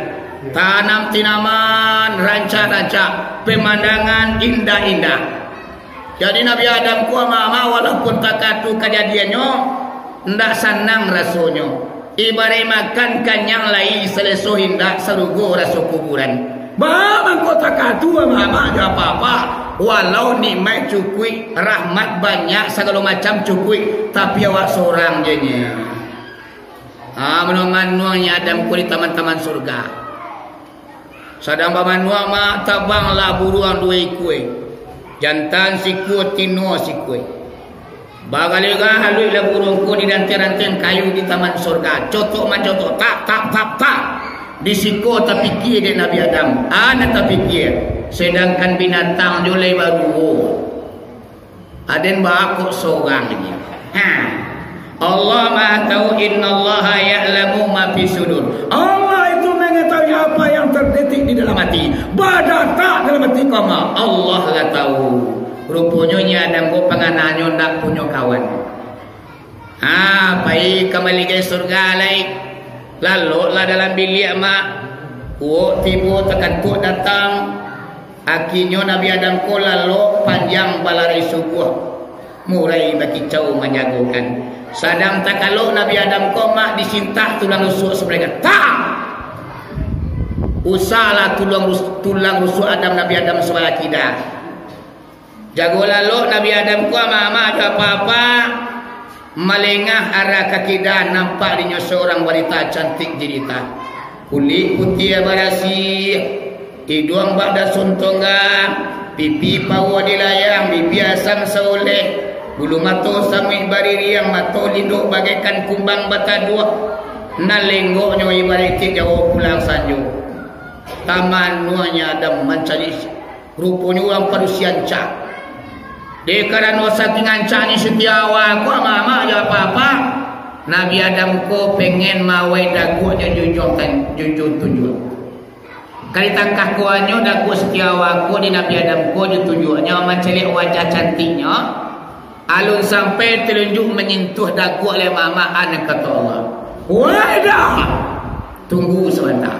tanam-tinaman rancak-rancak, pemandangan indah-indah. Jadi Nabi Adam ko ama-ama walaupun takatu kajadiannyo, ndak sanang rasonyo. Ibaraik makan kanyang lai saleso indak sarugo raso kuburan. Baa mangko takatu ama-ama jo apa-apa, walau nikmat cukuik, rahmat banyak, sagalo macam cukuik, tapi awak sorang je nyo. Ha, manuang-manuang nyo Adam ko di taman-taman surga. Sadang bamanuang ma, tabanglah buruang duo ikua. Jantan sikua, tino sikua. Bagaleh-galeh lah buruang ko di rantiang-rantiang kayu di taman sorga. Cotok mancotok, tak, tak, tak, tak. Di siko tapikia dek Nabi Adam. A nan tapikia. Sedangkan binatang jo lai baduo. Aden baa kok sorang ini. Ha. Allah Maha Tahu, innallaha ya'lamu ma fis sudur. Allah itu mengetahui apa yang terdetik di dalam hati. Badatak dalam hati kau mah, Allah lah tahu. Ruponyo nyo Adam ko pangananyo ndak punyo kawan. Ha, pai ka maligai surga lai. Laloklah dalam biliak, Mak. Uwok tibo takantuak datang. Akinyo Nabi Adam ko lalok panjang balarai subuah. Murai bakicau manjagokan. Sadang takalok Nabi Adam ko, Mak, disintah tulang rusuak sabalah kida. Tak! Usahlah tulang rus-, tulang rusuak Adam, Nabi Adam sabalah kida. Jago lalok Nabi Adam ko ama-ama jo apa-apa, malengah arah ka kida, nampak dinyo surang wanita cantik jelita. Kulik putiah barasiah, iduang bak dasun tongga, pipi paua dilayang, bibia asam sauleh, bulu mato samuik baririang, mato lindok bagaikan kumbang bataduah, nan lenggoknyo ibaraik tiek Jawo pulang sanjo. Tamanuahnyo Adam mancari Ruponyo urang padusi ancak. Dek karano saking ancaknyo Siti Hawa ko ama-ama jo apa-apa, Nabi Adam ko pengen maawai daguaknyo junjuang tan-, junjuang tunjuang. Ka ditangkah kuahnyo daguak Siti Hawa ko di Nabi Adam ko jo tunjuaknyo mancaliak wajah cantiknyo. Alun sampai talunjuak manyentuah daguak lai ama-ama, a nan kato Allah. Wai dah! Tunggu sabanta.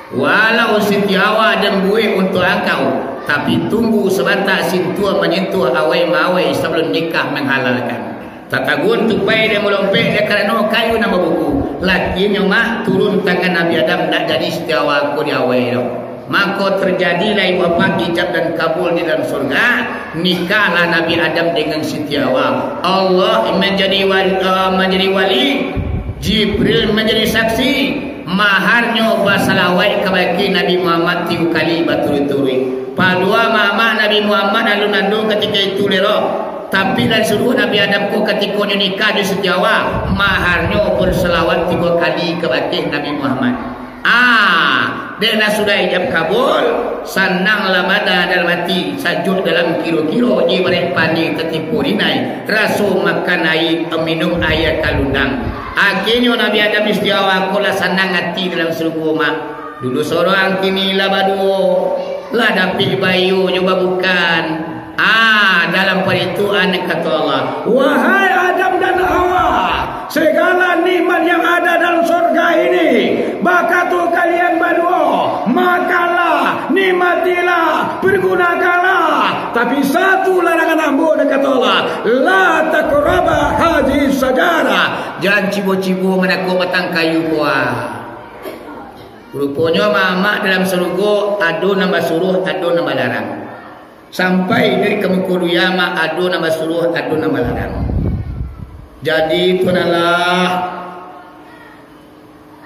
Walau Siti Hawa den buek untuak angkau, tapi tunggu sabanta sintua manyentuah awai-maawai sabalun nikah manghalalkan. Tatagun tupai den malompek dek karano kayu nan babuku. Lakinyo mah turun tangan Nabi Adam, ndak jadi Siti Hawa ko diawai doh. Mako, tarjadilah ibu apak ijab dan kabul di dalam surga. Nikahlah Nabi Adam dengan Siti Hawa. Allah manjadi wali, eh, manjadi wali, Jibril manjadi saksi. Maharnyo basalawaik kabake Nabi Muhammad tigo kali baturuik-turuik. Palua mamak Nabi Muhammad alun ado katiko itu lai doh. Tapi lah disuruah Nabi Adam ko katikonyo nikah jo Siti Hawa, maharnyo basalawat tigo kali kabake Nabi Muhammad. Ah, dek lah sudah ijab kabul, sananglah badan dalam ati, sajuak dalam kiro-kiro, ibaraik paneh tatipu rinai, raso makan aia, minum aia kalundang. Akhirnyo Nabi Adam istiawa ko lah sanang ati dalam sarugo, Mak. Dulu sorang, kini lah baduo. Lah dapek bayo jo babukan. Ah, dalam parituan kato Allah, "Wahai Adam dan Hawa, segala nikmat yang ada dalam sorga ini, bakato kalian baduo, makanlah, nikmatilah, pergunakanlah. Tapi satu larangan ambo," kato Allah, "La taqraba hadhihi syajarah." Jan cibo-cibo manakok batang kayu ko, ah. Ruponyo, Mak, dalam sarugo ado nan basuruah, ado nan balarang. Sampai iduik ka muko dunia, Mak, ado nan basuruah, ado nan balarang. Jadi, tu nan lah.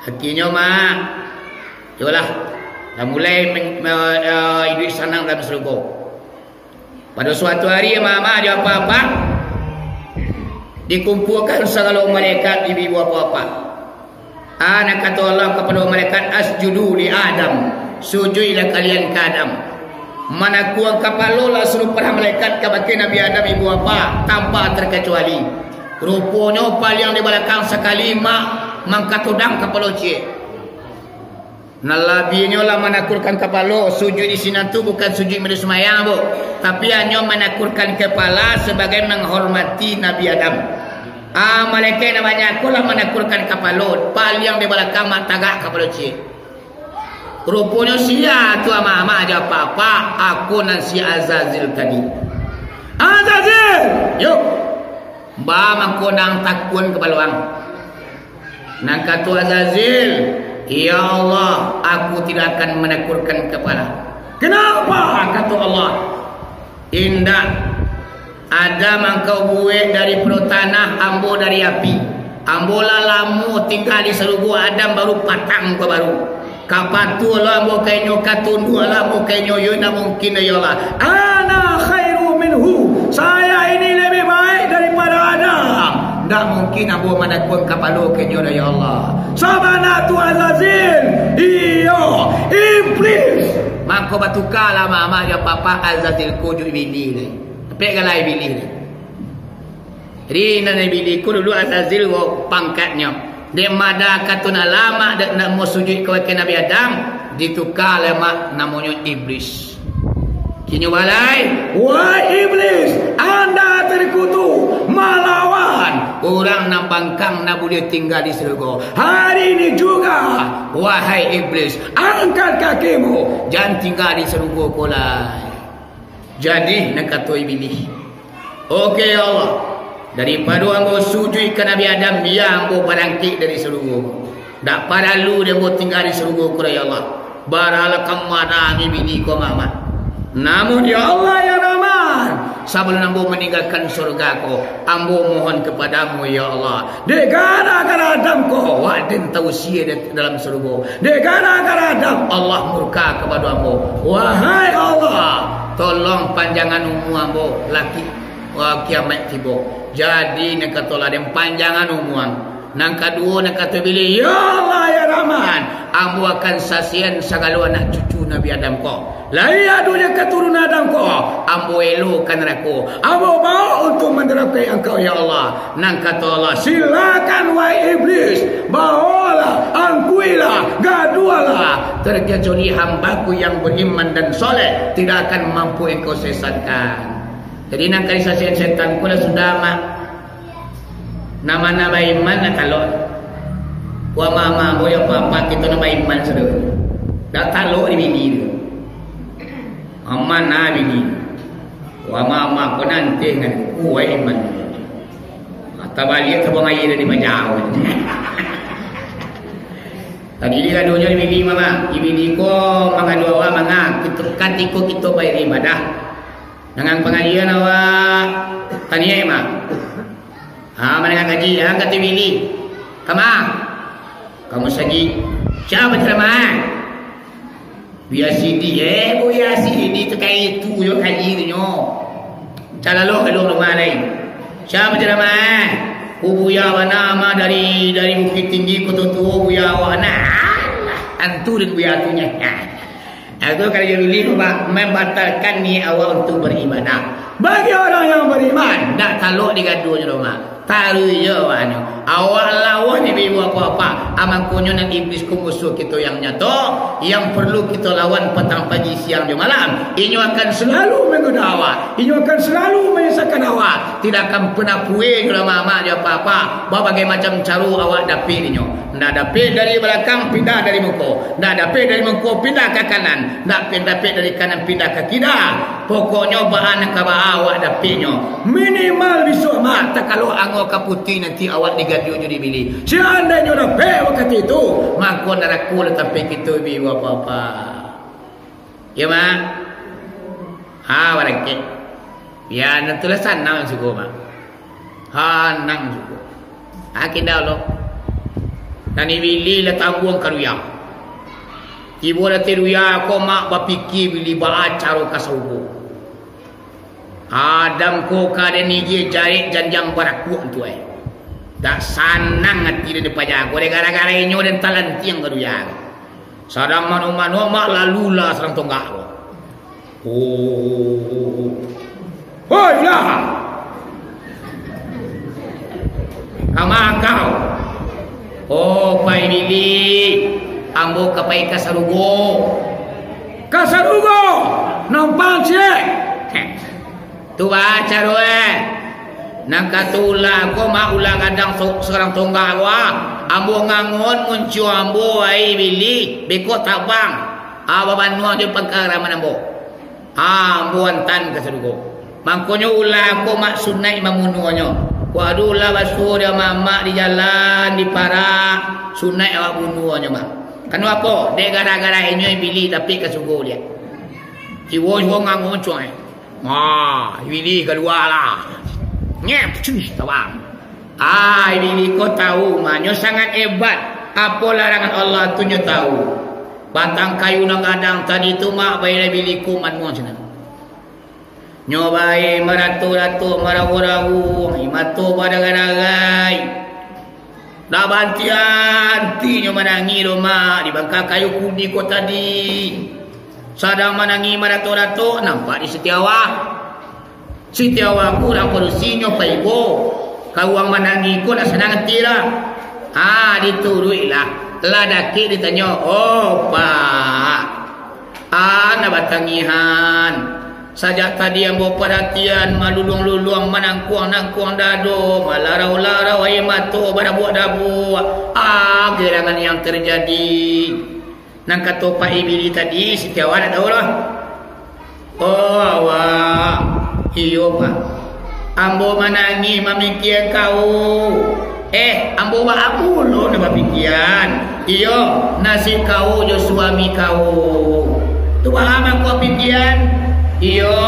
Akhirnyo, Mak, iyolah, lah mulai men-, me-, eh, iduik sanang dalam sarugo. Pado suatu ari, Mak-mak jo Apak-apak, dikumpuakan sagalo malaikat, ibu-ibu, apak-apak. Ah, nan kato Allah kapado malaikat, "Asjudu li Adam." Sujuiklah kalian ka Adam. Manakuang kapalo lah salumpah malaikat kabake Nabi Adam, ibu apak, tanpa terkecuali. Ruponyo paliang di balakang sakali, Mak, mangkatudang kapalo ciek. Nan labiahnyo lah manakurkan kapalo, sujuik di sinan tu bukan sujuik mari sumbayang, Bu, tapi hanyo manakurkan kapalo sabagai manghormati Nabi Adam. Ah, malaikat nan banyak ko lah manakurkan kapalo, paliang di balakang, Mak, tagak kapalo ciek. Ruponyo sia tu, amak-amak jo apak-apak, ako nan si Azazil tadi. "Azazil, yo!" Ba mangko nan takuan kapalo ang. Nan kato Azazil, "Ya Allah, aku tidak akan manakurkan kapalo." "Kenapa?" kato Allah. "Indak. Adam angkau buek daripado tanah, ambo dari api. Ambo lah lamo tingga di sarugo, Adam baru patang ko baru. Ka patuah lah ambo ka inyo, ka tunduak lah ambo ka inyo, yo indak mungkin, ya Allah." "Ana khairu minhu. Saya ini lebih baik daripada Adam. Ndak mungkin ambo manakuang kapalo ka inyo, ya Allah." Sabana tu Azazil, iyo, Iblis. Mangko batukalah, amak-amak jo apak-apak, Azazil ko jo Iblis. Tapi galai Iblis. Jadi, nan Iblis ko dulu Azazil ko pangkatnyo. Dek mada kato nan lamak, dek nak mau sujuik kabake Nabi Adam, dituka lah, Mak, namonyo Iblis. Kinyo balai, "Wahai Iblis, anda terkutuk malawan urang nan bangkang nan buliah tingga di sarugo. Hari ini juga, wahai Iblis, angkat kakimu, jan tingga di sarugo ko lai." Jadi, nan kato Iblis, "Oke, ya Allah, daripado ambo sujuik ka Nabi Adam, ya ambo barangkek dari sarugo. Ndak paralu dek ambo tingga di sarugo ko, ya Allah." Baralah ka mada Iblis ko, amak-amak. Namun, ya Allah, ya Rahman, sabalun ambo maninggakan surga ko, ambo mohon kapadamu, ya Allah, dek gara-gara Adam ko, wak den tausia di dalam sarugo. Dek gara-gara Adam, Allah murka kapado ambo. Wahai Allah, tolong panjangan umua ambo, laki, wah, kiamaik tibo. Jadi, nan kato lah den, panjangan umua ang. Nan kaduo, nan kato Iblis, "Ya Allah, ya Rahman, ambo akan sasian sagalo anak cucu Nabi Adam ko. Lai ado jo katurunan Adam ko, ambo elo ka narako. Ambo baok untuak mandurakai Angkau, ya Allah." Nan kato Allah, "Silakan, wahai Iblis, baolah, angkuilah, gaduahlah, terkecuali hamba-Ku yang beriman dan soleh, tidak akan mampu Engkau sesatkan." Jadi, nan ka disasian setan ko lah sudah, Mak. Nan ma nan baiman ndak talok. Wah, amak-amak, boya apak-apak kito nan baiman sadonyo. Ndak talok di bini tu. Aman nah bini. Wah, amak-amak, ko nanti kan kuat iman. Mata baliak tabuang aia dari bajauah. Tadi di gadonyo di bini, Mak. Di bini ko mangadu awak manga. Kito, katiko kito baibadah. Dengan pangalian awak taniai, Mak. Ha, mandanga kaji, ha, kato bini. Kama? Kamu sagi. Sia baceramah? Buya Sidi, eh, Buya Sidi tu kayak itu yo kaji tu nyo. Calalo ka rumah lain. Sia baceramah? Oh, Buya bana mah dari, dari Bukittinggi, Koto Tuo, Buya awak nah. Alah, antu dan Buya tu nyo. Itu kalau jadi ulih, Mak, membatalkan niat awak untuk beribadah. Bagi orang yang beriman, ndak talok digaduh di rumah. Taruih jo awaknyo. Awak lawan ibu-ibu bapak-bapak. Amangkonyo nan iblis ko musuh kito yang nyato, yang perlu kito lawan patang pagi, siang jo malam. Inyo akan selalu menggoda awak. Inyo akan selalu manyesakan awak. Tidak akan pernah puas jo lah mamak jo apa-apa. Babagai macam caro awak dapek inyo. Ndak dapek dari balakang, pindah dari muko. Ndak dapek dari muko, pindah ka kanan. Ndak pe-, dapek dari kanan, pindah ka kida. Pokoknyo, baa nan ka baa awak dapeknyo. Minimal bisuak, Mak, takalua ango ka putuih, nanti awak digaduah jo dibili. Seandainyo dapek wakatu itu, mangko narako lah tampek kito, ibu-ibu bapak-bapak. Yo, Mak? Ha, barangkek. Ya, nan tu lah sanang suko, Mak. Hanang juo. Akhia lo. Nan Ibili lah tambuang ka duya. Tibo di ateh duya ko, Mak, bapikia Ibili baa caro ka sarugo. Adam ko ka den igiah jarek janjang barakuak tu, eh. Dak sanang ati den dipajago, dek gara-gara inyo den talantiang ka duya. Sadang manuak-manuak, Mak, lalu lah sadang tonggak ko. Oh. Hoi, ulah! Kama kau? Oh, Pak Ibili, ambo ka pai ka sarugo. Ka sarugo? Nampang ciek. Tu baa caro, eh. Nan kato ulah ko, Mak, ulah gadang so-, surang tonggak ko, ah. Ambo ngangon muncuang ambo, ai Ibili, beko tabang. Ah, babanuang jo pangkaraman ambo. Ah, ambo antan ka sarugo. Mangkonyo ulah ko, Mak, sunaik mamunuahnyo. Kok ado ulah basuo di mamak di jalan, di parak, sunaik awak bunuahnyo, Mak. Kano apo? Dek gara-gara inyo Ibili tapi ka sarugo liak. Iwo juo ngangon cuang, eh. Wah, Ibili kalua lah. Nyeh, cuih, tabang. Ah, Ibili ko tahu, Mak, nyo sangat hebat. Apo larangan Allah tu nyo tahu. Batang kayu nan gadang tadi tu, Mak, bailah Ibili ko manuang sinan. Nyo bae marato-rato, marago-rago, mato badagai-dagai. Dak baanti-anti nyo manangih doh, Mak, di bangka kayu kudi ko tadi. Sadang manangih marato-rato, nampak di Siti Hawa. Siti Hawa ko urang padusi, nyo paibo. Ka urang manangih ko dak sanang ati lah. Ha, dituruiklah. Lah dakek ditanyo, "Oh, Pak, a nan batangihan? Sajak tadi ambo paratian, maluluang-luluang, manangkuang-nangkuang dado, malarau-larau aia mato, badabuak-dabuak. A gerangan yang terjadi?" Nan kato Pak Ibili tadi, Siti Hawa dak tahu lah. Oh, awak. Iyo, Pak. Ambo manangih mamikia kau. Eh, ambo baa pulo nan bapikian? Iyo, nasib kau jo suami kau. Tu baa mangko pikian? Iyo.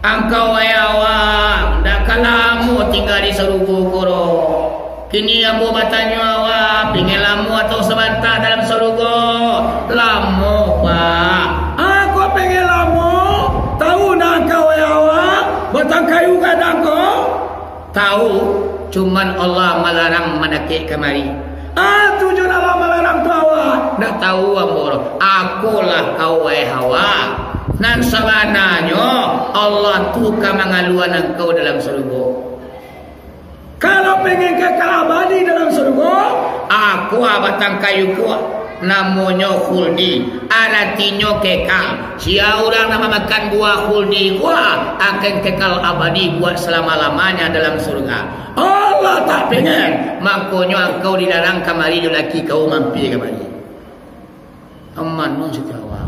Angkau, wahai awak, ndak ka lamo tingga di sarugo ko doh. Kini ambo batanyo awak, pingin lamo atau sabanta dalam sarugo? Lamo, Pak. Angkau pingin lamo? Tahu ndak angkau, wahai awak, batang kayu gadang ko? Tahu, cuman Allah malarang mandakek kamari. Ah, tu jo nan lah malarang tu awak. Ndak tahu ambo doh. Akolah kau, wahai Hawa. Nan sabananyo, Allah tu ka mangaluan angkau dalam sarugo. Kalau pengen kekal abadi dalam sarugo, ako batang kayu ko namonyo khuldi, aratinyo kekal. Sia urang nan mamakan buah khuldi ko akan kekal abadi buat salama-lamanya dalam surga. Allah tak pengen, mangkonyo angkau dilarang kamari jo laki kau mampia kamari. Aman non sikawa.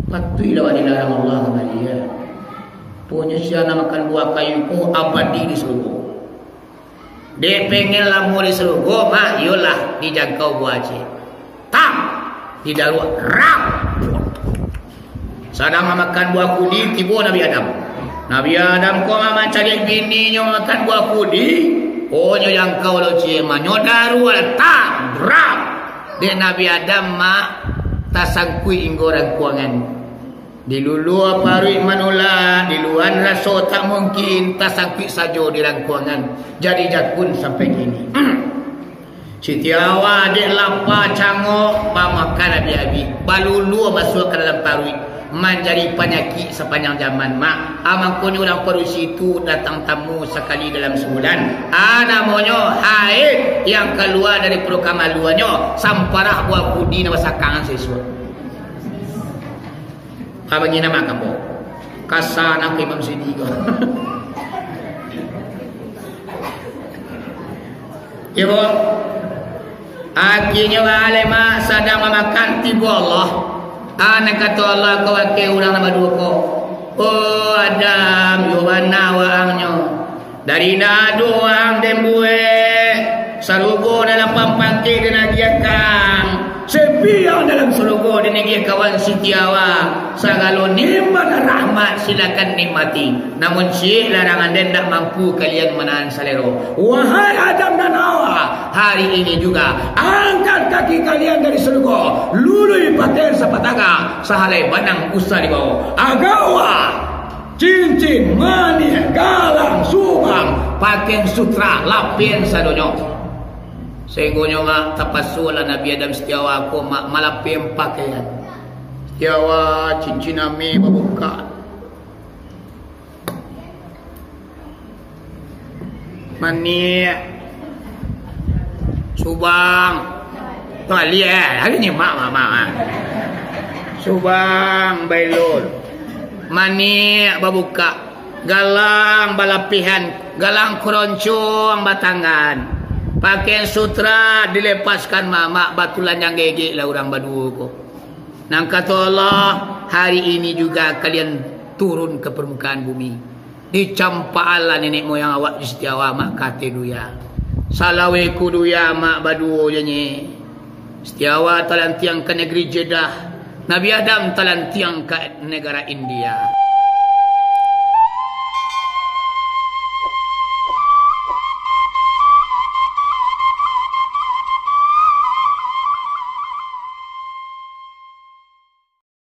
Patuiklah awak dilarang Allah kamari, ya. Pokoknyo sia nan makan buah kayu ko abadi di surga. Dek pengen lamo di sarugo, mak, iyolah dijangkau buah aceh. Tang! Didaruak, rap! Sadang mamakan buah khuldi, tibo Nabi Adam. Nabi Adam ko mancaliak bininyo makan buah khuldi, oh, nyo jangkau lo ciek, mak, nyo daruak, tang! Rap! Dek Nabi Adam, mak, tasangkuik inggo rangkuangan. Diluluah paruik manulak, diluan raso tak mungkin, tasangkuik sajo di rangkuangan, jadi jakun sampai kini. Siti Hawa dek lapa cangok, bamakan abih-abih, baluluah masuak ka dalam paruik. Manjadi panyakik sapanjang zaman, Mak. Ah, mangkonyo urang padusi tu datang tamu sakali dalam sabulan. Ah, namonyo haid yang kalua dari paruik kamaluannyo, samparah buah kudi nan basakang sisuak. Ka bagi nama kamu? Kasa nak Imam Sidi ko. Iyo, Bu. Akhirnyo, Mak, sadang mamakan, tibo Allah. Ah, nan kato Allah ka bakeh urang nan baduo ko, "Oh, Adam, iyo bana waangnyo. Dari indak ado waang den buek, sarugo nan lapang pangkek den agiahkan, sapiang dalam sarugo den agiahkan wan Siti Hawa, sagalo nikmat rahmat silakan nikmati. Namun ciek larangan den ndak mampu kalian manahan salero. Wahai Adam dan Hawa, hari ini juga angkat kaki kalian dari sarugo, lului pakaian sapatangah, sahalai banang usah dibawo. Agawa, cincin, manik, galang, subang, pakaian sutra, lapian sadonyo." Sainggonyo, Mak, tapasolah Nabi Adam Siti Hawa ko, Mak, malapian pakaian. Siti Hawa, cincin ameh babukak. Manik. Subang. Baliak, eh. Hari ni mak, mak, mak, mak. Subang, bailun. Manik, babukak. Galang, balapihan. Galang, keroncong, batanggan. Pakaian sutra, dilepaskan, mak, mak. Batulanjang gegek lah urang baduo ko. Nan kato Allah, hari ini juga kalian turun ke permukaan bumi. Dicampakanlah nenek moyang awak di Siti Hawa, Mak, ka ateh duya. Salaweh ko duya, Mak, baduo jo nyo. Siti Hawa talantiang ka negeri Jeddah. Nabi Adam talantiang ka negara India.